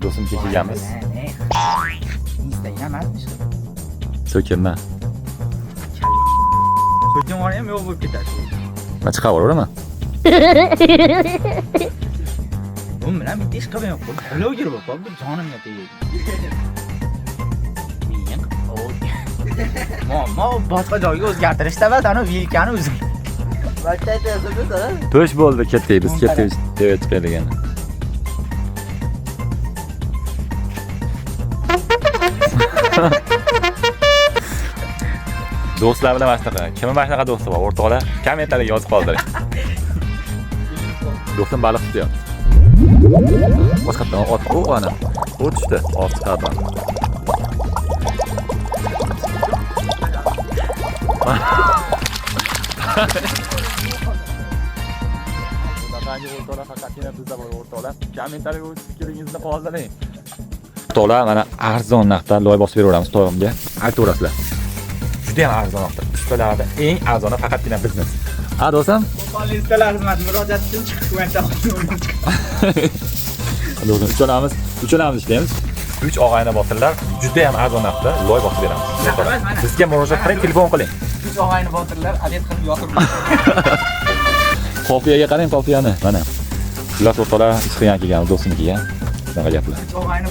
Do'stimga kelganmiz. Instagram emasmi? So'kinma. So'kin ham yo'q bo'lib ketadi. Man chiqaveraman. Bu bilan bitta ish qilmay qo'y. Bloger bo'lib qoldi, jonimga tegdi. Men muammo boshqa joyga o'zgartirishda emas, ana vilkani o'zi. Barcha aytyapsiz, To'sh bo'ldi, ketdik biz, ketdik deb chiqaylik endi. Do'stlar bilan mana shunaqa. Kimni mana shunaqa do'sti bor? O'rtoqlar, kommentariyaga yozib qoldiring. Do'stim baliq tutyapti. Boshqatdan ot, u ana. U tushdi, ot chiqardi. Bunaqangi o'rtoqlar faqatgina bizda bor o'rtoqlar. Kommentariyaga o'z fikringizni qoldiring. O'rtoqlar, mana arzon narxda loy bosib beraveramiz toyog'imga. Aytaverasizlar. Juda ham arzon narxda. Ustalarda eng arzoni faqatgina biznes. Ha do'stim? Qo'polli ustalar xizmati murojaat uchun chiqib. Do'stim, uchalamiz ishlaymiz. 3 og'ayni botirlar juda ham arzon narxda loy bosib beramiz. Bizga murojaat qiling, telefon qiling. 3 og'ayni botirlar obed qilib yotib. Qofiyaga qarang, qofiyani. Mana. Xullas o'rtoqlar, ish qilgan kelgan, do'stimnikiga. Shunaqa gaplar. 3 og'ayni.